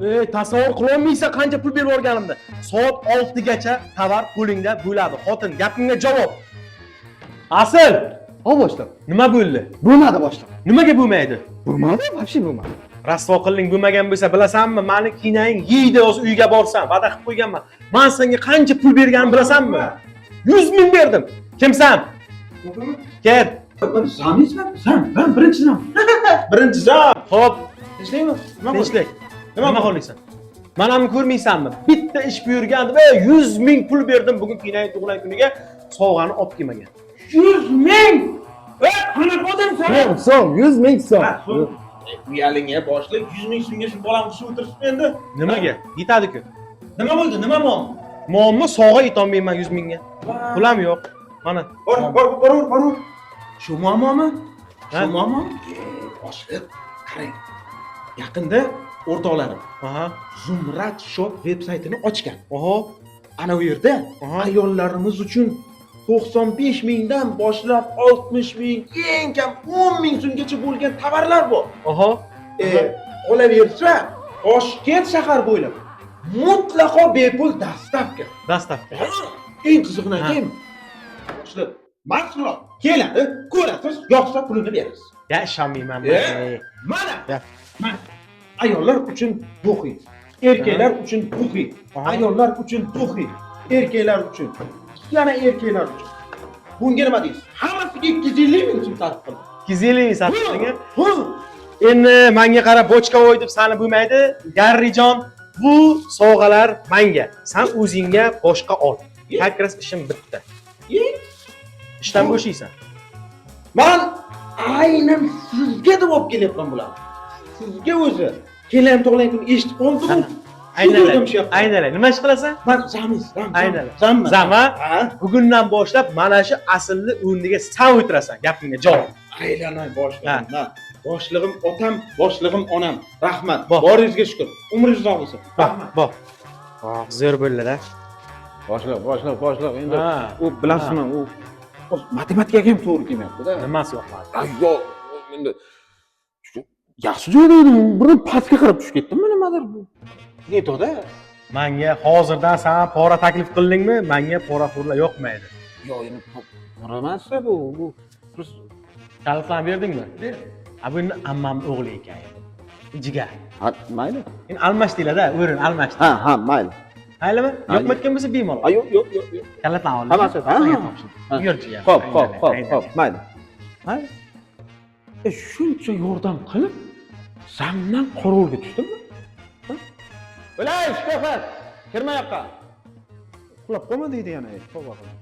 Ey, tasavvur qilolmaysan qancha pul berib yuborganimni. Soat 6 gacha tovar qo'lingda bo'ladi. Xotin, gapingga javob. Asl, Ho boshliq. nima bo'ldi? Bo'lmadi boshliq. Nimaga bo'lmaydi? Bo'lmadi, вообще bo'lmadi. Rasvo qilding, bo'lmagan bo'lsa, bilasanmi, mani kinang yeydi hozir uyga borsam, va'da qilib qo'yganman. Man senga qancha pul berganimni bilasanmi? 100 ming berdim. Kimsan? Kel. Zamizmi? Зам, зам, birinchi зам. Birinchi зам. Xo'p, Tinchlikmi? Nima bo'ldi? tinchlik. Nima xohlaysan? Manamni ko'rmaysanmi? Bitta ish buyurgandim, ey, 100 ming pul berdim bugun kinang tug'ilgan kuniga, sovg'ani olib kelmagan. 100 ming! Ey, qanaqa odamsan? So'm, so'm, 100 ming so'm. Uyaling, boshliq, 100 ming so'mga shu bolam qushib o'tiribmi endi? Nimaga? Yetadi-ku. Nima bo'ldi? Nima muammo? Muammo sovg'a yetolmayman 100 mingga. Pul ham yo'q. Mana. Bor, bor, bor, bor. Shu muammomi? Ha? Shu muammomi? Boshliq, qarang. Yaqinda o'rtoqlarim Zumrad Shop veb saytini ochgan. Oho. Ana u yerda ayollarimiz uchun 95 mingdan boshlab 60 ming, eng kam 10 ming so'mgacha bo'lgan tovarlar bor. Qolaversa, Toshkent shahar bo'ylab mutlaqo bepul доставка. Доставка. Eng qizig'ini aytaymi? Boshliq, mahsulot keladi, ko'rasiz, yoqsa pulini berasiz. Ya ishonmayman. E? Mana. Ya. Mana. Ayollar uchun духи, erkaklar uchun духи, ayollar uchun духи, erkaklar uchun, yana erkaklar uchun. Bunga nima deysiz? Hammasiga 250 ming so'm sarf qildim. 250 ming sarf qilding. Hu. Endi menga qarab bochka voy deb sani bo'lmaydi. Garrijon, bu sovg'alar menga. San o'zingga boshqa ol. Как раз ishim bitdi. Ishdan bo'shaysan. Man aynan sizga deb olib kelyapman bularni. Sizga o'zi. Kelayam tug'ilgan kuni eshitib qoldim. Aynan. Shu yoqqa. Aynan. Nima ish qilasan? Man зам iz, зам. Aynan. Зам man. Зам, ha? Ha. Bugundan boshlab mana shu aslni o'rniga san o'tirasan. Gapimga javob. Aylanay boshlig'im. Ha. Boshlig'im otam, boshlig'im onam. Rahmat. Bor. Boringizga shukur. Umringiz uzoq bo'lsin. Bor, bor. Oh, zo'r bo'ldi-da. Boshliq, boshliq, boshliq. Endi Ha. u bilasizmi, u matematikaga ham to'g'ri kelmayapti-da. Nimasi yoqmadi? Yo'q, endi yaxshi joyda edim, bir pastga qarab tushib ketdimmi nimadir bu. Netoda. Menga hozirdan san pora taklif qildingmi? Menga poraxo'rlar yoqmaydi. Yo'q, endi pora emas bu. Просто Kalitlarni berdingmi? A bu endi ammam o'g'li ekan. Jigar. Ha, mayli. Endi almashdinglar-da, o'rin almashdi. Ha, ha, mayli. Maylimi? Ha, Yoqmayotgan bo'lsa bemalol. Ha, yo'q, yo'q, yo'q, yo'q. Kalitlarni oldik. Hammasi, ha, Senga ha. topshirdim. Ha. Yur jigar. Xo'p, xo'p, Aynan, xo'p, aynan. xo'p, mayli. Mayli. Shuncha yordam qilib, зам dan qorovulga tushdimmi? Bilay, shofir, kirma yoqqa. Uxlab qolma deydi yana, tavba qilib.